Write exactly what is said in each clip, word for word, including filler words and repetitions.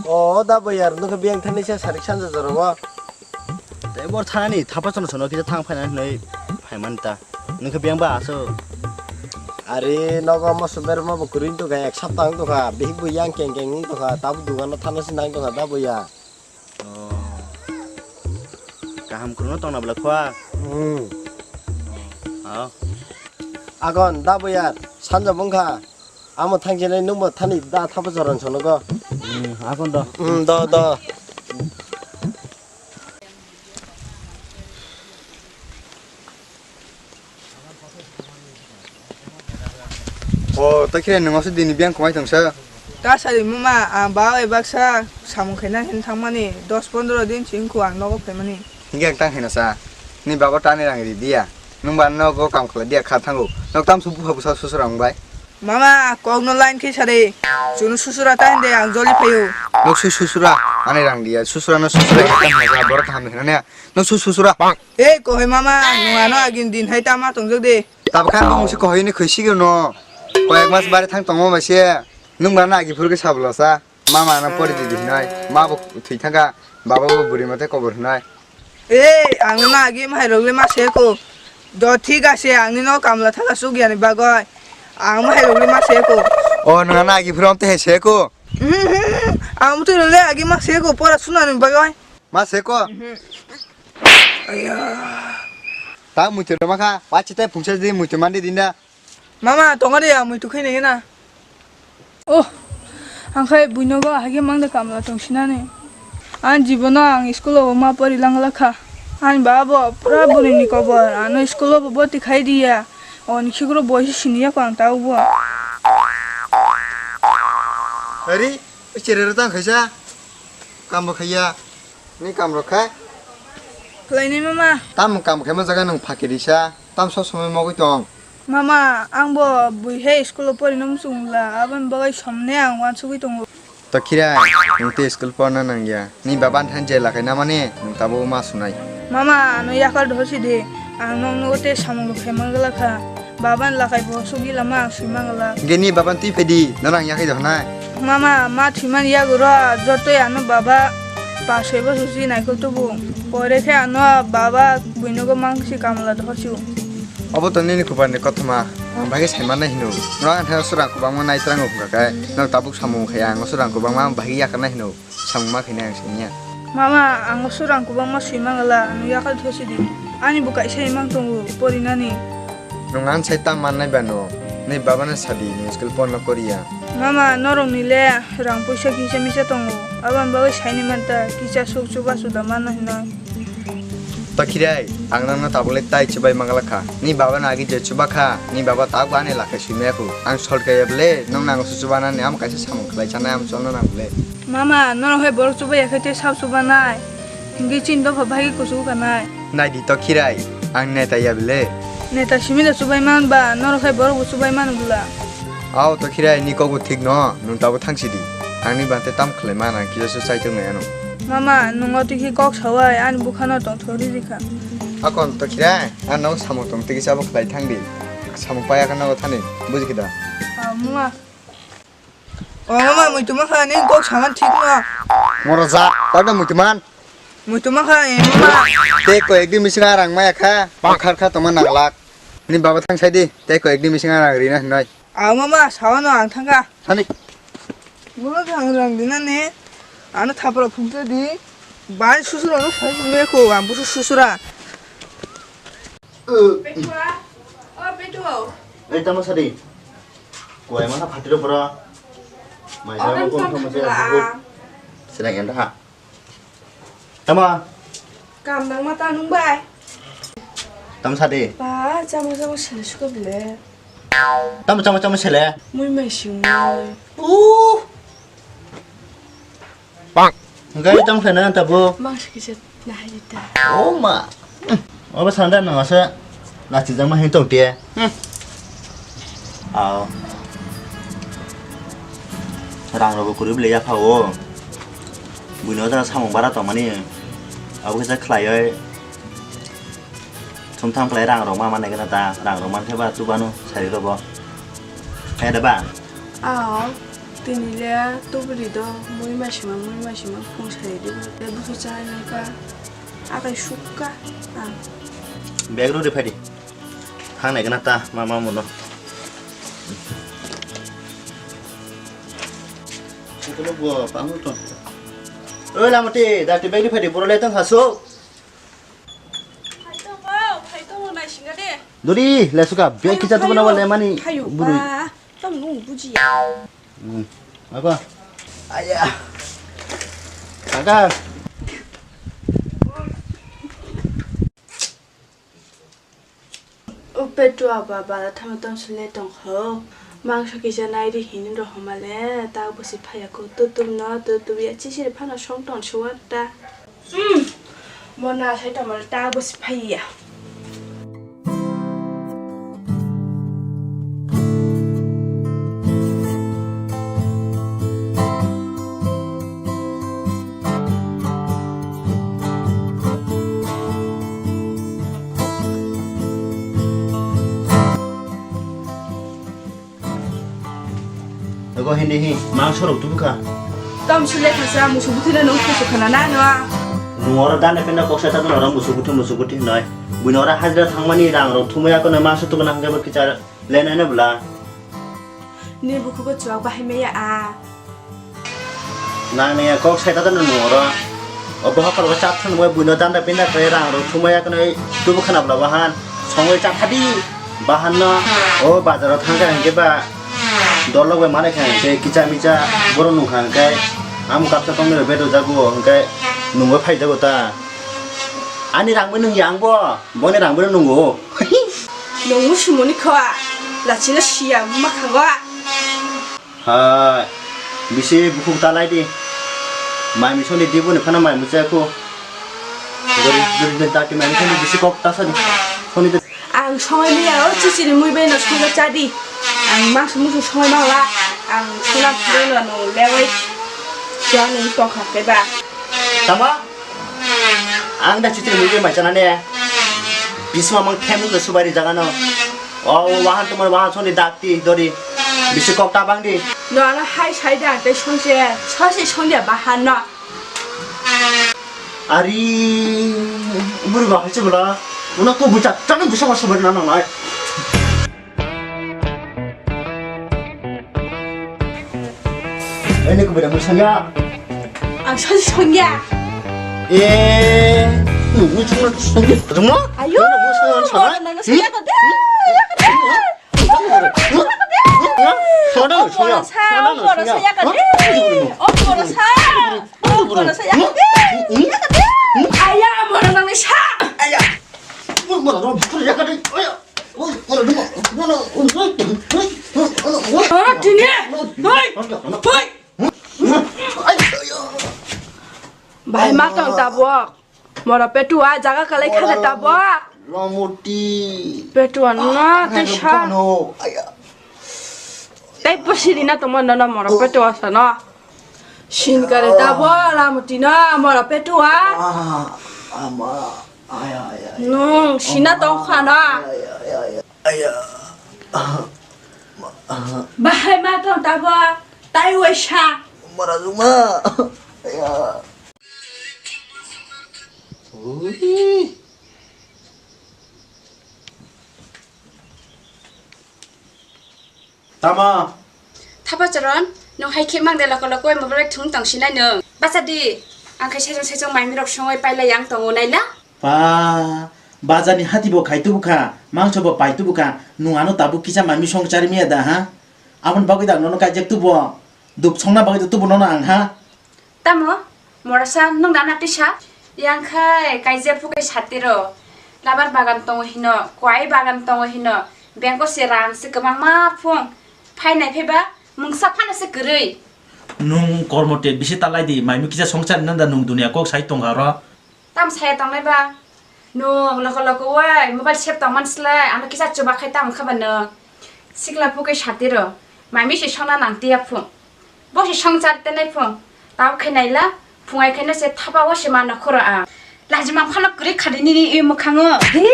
O da boyar, nokhe biyang thani se sarik sanja jora o. Tei bor thani thapa sono sono kisa thang phaina hinwi phaiman ta. Nokhe biyang ba aso. Are nogo moso berma bo kwrwi tongkha, ek sapta wng tongkha, bihik bo yang keng keng wng tongkha, tabuk dukano thana se nang tongkha da boyar. Oh. Kaham kwrwngno tongna bwla khwa? Hmm. Oh. Agon da boyar, sanja bwngkha. Amo thangsinai nwngbo thani da thapa joran sonogo. Hmm, agon do. Hmm, do, do. O, tei khe nwng oso dini biyang kwmai tongsa? Ta sari mama, ang ba bai baksa samung khaina hin thangmani dos pondro din sing kho ang nogo phaimani. Hinkhe ang tang hino sa, ni baba tani rang ri diya, nwng ba nogo kam khlai diya kha thango, nok tam su bupha bwsa susura wng bai. Mama, kokno line khe sari, chwngno susura ta hinde ang joli phaio. Nok su susura, ani rang diya, susura no susura, borok kaham hinane, nok su susura. Ei, kohoi mama, nwng ano agini din hai tama tongjak de. Tabukha ang mungsi kohoi ni khoi sigiro no. Koyek mas bare thang tongma bai se. Nwng ba na agi phuru khe sablo sa. Mama no pori di di hinoi. Ma bo thwi thangkha. Baba bo buri mate kobor hinoi. Ei, ang no agi mahai rok le ma se ko. Do thik ase, ang ni no kamla thangka suk yani bagoi. Ang mahai rok le ma se ko. O nwng na agi phuru am te he se ko. Ang mutui rok le agi ma se ko pora suna ni bagoi. Ma se ko. Aya. Ta muitu rwma kha, wachi tai phungsa di muitu mandi dinda. Mama, tongo de ya muitu khaina gena. Oh, ang khai buino go hage mangda kamla tong sinani. Ang jibono ang school o ma pori langla kha. Ang ba bo pura buri ni kobor, ano school o bo boti khai diya. Oni khigro bo si siniya ko ang ta ubo. Ari, chere ro tang khaisa. Kam bo khaiya. Ni kam rok khe? Khlaini mama. Tam kam khe ma jaga nwng phaki risa. Tam sob somoi mogwi tong. Mama, ang bo bui he school o pori no muchung la. Aboni bagwi somne ang wansugwi tongo. To khirai, nwng te school porna nangya. Ni baba ni than je lakai na mani, nwng tabo ma sunai. Mama, ano yakar dhosi de. Ang nong nogo te samung rok khe mangla kha. Baba ni lakai bo sugwi lama ang sui mangla. Gini baba ni twi phedi, nono ang yakai dohna. Mama, ma thwimani yaguro jotoi ano baba pa soi bosor si naikol tubu. Pore khe ano baba buinogo mangsi kamla dohorsiu. Obo to nini kuparni kothoma, ang bagwi saimannai hino. Norok ang thani surang kubangma naitrango hwnkha khe, norok tabuk samung khai ang surang kubangma ang bagwi yakarnai hino. Samung ma khainai ang siniya. Mama, ang surang kubangma sui mangla, ano yakal thosidi. Ani bo kaisa imang tongo, porinani. Nwng ang sai ta mannai ba no, ni baba no sadi, ni school porno koriya. Mama, norok ni le rang puisa kisa misa tongo, aboni bagwi saini manta, kisa suk chuba suda mano hinoi. To khirai, ang nangno tabuk le tai chubai mangla kha. Ni baba no agi je chuba kha, ni baba tabuk ani lakhai sui maya khu. Ang sol kaya bole, nwng nango su chuba nani, am kaisa samung khlai chanai, am cholno nang bole. Mama, norok hai borok chubai ya khe tei sak chubanai. Hingke chini dopha bai kuchuk kanai. Nai di to khirai, ang neta ya bele. Neta simi da chubai man ba, norok hai borok bo chubai man bwla. Ao to khirai ni kok bo thik no, nwng tabo thang sidi. Ang ni bante tam khlai man, ang kisa su chai tongnai ano. Mama, nwng o tiki kok sawai, ani bukha no tong thori rikha. Akon to khirai, ang no samung tong tiki sabo khlai thang di. Samung paya kha no thani, buji kida. Ah, mama. O mama, muitu mankha, nini kok saman thik no. Moro ja, tawda muitu man. Muitu mankha, e mama. Tei koi ekdin bising arang maya kha, okhar kha tongma nanglak. Ni baba thang sai di, tei koi ekdin bising arang rina hinoi. A mama, sawa no ang thangkha. Thani. Moro thang rang dina ne. Ano thapra phungte di. Bai susura no sai me ko, ang busu susura. Petua. O Petua. Ei, tamo sadi. Kuai mana phatiro pura. Mai sa ko thamo se. Sedang enda ha. Tamo. Kam nang mata nung bai. Tamo sadi. Ba, chamo chamo sele suka bile. Tamo chamo chamo sele. Mui mai siung. Uh. Gari tong phena ta bo. Mang se kisa na hai ta. Oh ma. Obo sanda nang asa. Lachi jang ma hin tong te. Aw. Rang rogo kuri bile ya pha o. Buino da samung bara tong mani. Abo kisa khlai oi. Sumthang khlai rang rok ma manai gana ta, rang rok man khe ba chubano sari rogo. Khe da ba? Aw. Tini le tubuli do mui masima, mui masima phung sai di. Le buku chai nai pa. Akai sukka. Ah. Bag rw de phai di. Thang nai gana ta, ma, ma muno. Ito lo bo, pa muno. Oi, Lamati, da ti bag di phai di, boro le tong haso. Phai tongo, phai tongo, naisinga de. Dori, lesuka, bek kicha tubuna wale mani buru. Tamo nung buji. Hmm. Apa? Aya. Aga. O petu aba bala thama tong sile tong ho. Mangsa kisa nai ri hini ro homale ta busi phaya ko tutum no tutum ya chisiri phano song tong suwa ta. Hmm. Mona sai tong male ta busi phaya. Ego hindi hi, mangso rok tubu kha. Tom sile khasa, musu buthi na nung khusu khana na no. Nung oro dana penda koksa ta nung oro musu buthi, musu buthi noi. Buino oro hajra thangmani rang rok thumui ako noi mangso tubu nang kebo kichar lenai na bla. Ni bukhugo chuak bahai maya a. Nang ni kok sai ta nung oro. O boha kor cha thang mo buino danda pinda khe rang rok thumai ya khnai tubu khana bla bahan. Songoi cha thadi bahan no. O bazar o thang kha hingke ba dolok bai mare kha hingke kicha micha boro nung kha hingke am kapsa tong ni bedo jago hingke nungoi phai jago ta. Ani rang bai nung yang bo, boni rang bai nungo. Nung musu moni kho, lachina siya makhango. Hai, bisi bukhuk ta lai di. Mai mi soni di boni phano mai muchai kho. Gori, gori den ta ki mai mi soni bisi kok ta sani. Soni de. Ang songwi maya o chichiri mui bai no songwi cha di. Ang mangso musu songwi ma la. Ang suna phuru no nung lewai. Jani tongkha khe ba. Tama? Ang da chichiri mui bai mai chana ne. Bisma mang themu ke subari jaga no. O, wahan tumar wahan soni dakti dori. Bisi kok tabang di. No, ano hai sai da, tei sonse, sonse sondia bahan no. Ari, buru bahai se bula. Una ko bucha, tani bisa masa bari nana nai. Ini ko beda musanya. Ang sonse sondia. Eh, nunggu cuma sondia. Cuma? Ayo, nunggu sondia, sondia. Nana sondia ko de. Sondia, sondia. Sondia, sondia. Sondia, sondia. Sondia, sondia. Aya, mora nang sa. Aya. Mora nang sa. Aya. Oi, mora nang. Mora. Ora tini. Hoi. Hoi. Bai ma tong tabok. Mora petua jaga kalai khade tabok. Lamoti. Petua na tesa. Aya. Tei pwsiri na tongma nono mora petua sano. Sinkare tabo Lamoti no mora petua. Ah, ama. Aya, aya, aya. Nung sina tongkha na. Aya, aya, aya. Aya. Ah, ah. Bahai ma tong tabok. Tai waisa. Mora juma. Aya. Ui. Tamo? Thapa Charan, nwng hai khe mang de loko loko mobile thung tong sinai nwng. Bacha di, ang khai sejong sejong mai mirok songoi pailai ang tongo naila. Pa, bajar ni hati bo khai tubu kha, mangso bo pai tubu kha, nwng ano tabuk kisa mai mi song chari miya da ha? Aboni bagwi da nono kaijak tubo, dup songna bagwi da tubo nono ang ha? Tamo, morasa nwng da na tisa? Yang khai kaijak phukai satiro. Labar bagan tongo hino, kwai bagan tongo hino. Bengko se rang se kwbangma phung. Phainai phaiba mungsa phano se kwrwi. Nwng kormo te bisi talai di, mai mi kisa songchar nanda nwng dunia kok sai tongkha ro. Tam saya tongnai ba? Nwng loko loko wai mobile sep tongman slai, ano kisa chuba khai tamo kha ba nwng? Sikla phukai satiro, mami se songna nang tiya phung. Bo se songchar tenai phung. Tamo khai naila, phung ai khaino se thapa o se ma nokhoro ang. Lajimang phano kwrwi khadi nini e mwkhango. He?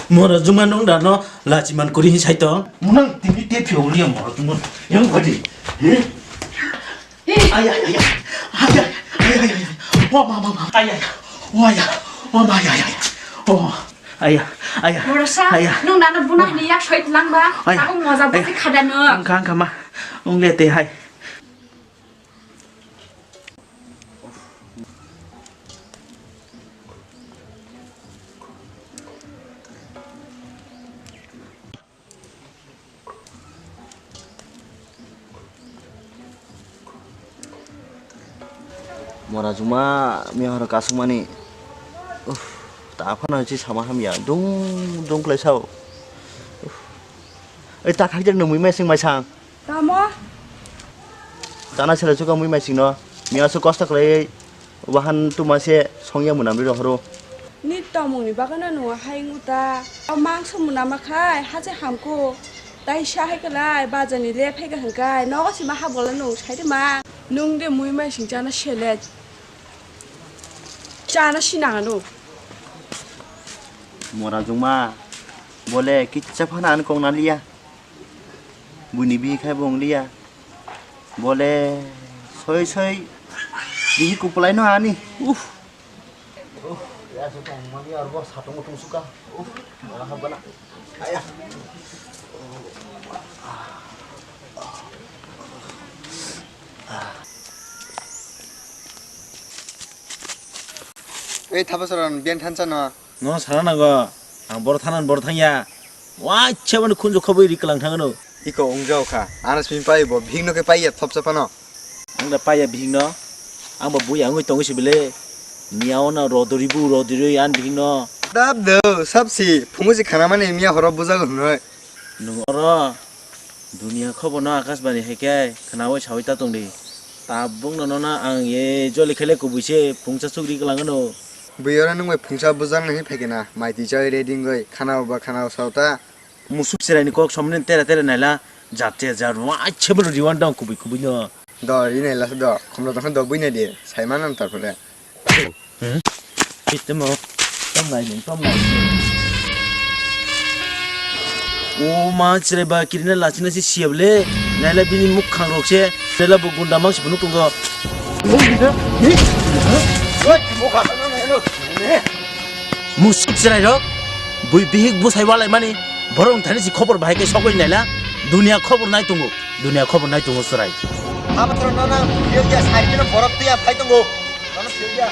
Mora juma nwng da no lajiman kwrwi hin sai tong. Munang tini te phiyo liya mora juma. Yang khadi. He? Ay, ay, ay, ay. Ay, ay, ay, ay, ay, ay. Oh, ma, ma, ma. Ay, ay. Oh, ay, ay. Oh, ma, ay, ay, ay. Oh. Ay, ay, ay. Borsa, ay, ay. Nung nana buna hini yak soi lang ba. Ay, ay. Aku moja basi khada no. Angka, angka ma. Ung le te hai. Mora juma miya horo kasung mani. Uff, ta phano chi sama hamya. Dung, dung klai sao. Uff. Ei ta khakjak no mui mai sing mai sang. Tamo? Tana sele chuka mui mai sing no. Miya su kosta klai. Wahan tuma se songya munam ri rohoro. Ni tomung ni bagano nung hai nguta. O mangso munama khai haje hamko. Tai sa hai kalai bajani le phai ka hangkai. Nogo sima ha bola nung sai de ma. Nung de mui mai sing chana sele. Chana sinang ano. Mora jungma. Bole kicha phana an kong na liya. Buini bihi khai bo wng liya. Bole soi soi bihi kupulai no ani. Uff. Uff, ya su tong mani arbo satung tung suka. Uff, wala habana. Aya. Ei, thapasaran biyan thansa no. No sana nango. Ang boro thana boro thangya. Wacha mani khunju khoboi ri kalang thangano. Iko ungjao kha. Ano simi pai bo bihik no ke pai ya thopsa phano. Ang da pai ya bihik no. Ang ba bui angoi tongoi sibile. Niya ona rodori bu rodori an bihik no. Dab do, sab si. Phungu si khana mani miya horo bujago hnoi. Nung oro dunia khobor no Akashbani hai khe khnaui saui ta tong di. Tabuk no nono ang ye joli khele kubui se phungsa chukri kwlangano. Bui oro nung bai phungsa bujang nai phai kena mai twi chai ready wngoi khana ba khana sao ta. Musuk cherai ni kok somni tere tere naila jat che jar wa che bro riwan dong kubui kubui no. Do ri naila do khomlo tong do bui nai di sai man am tar pore. Hmm? Tamo. Tom nai nung, tom nai. O ma, chwrai ba kirina lachina se siyable. Naila bini muk khang rok se. Naila bo gunda mang se phunuk tongo. Musuk chwrai rok. Bui bihik bwsai walai mani. Borok thani si khobor bahai khe sogwi naila. Dunia khobor nai tongo. Dunia khobor nai tongo chwrai. Abo toro no nang phiyok ya, sari khe no borok twi ya phai tongo. Nono phiyok ya.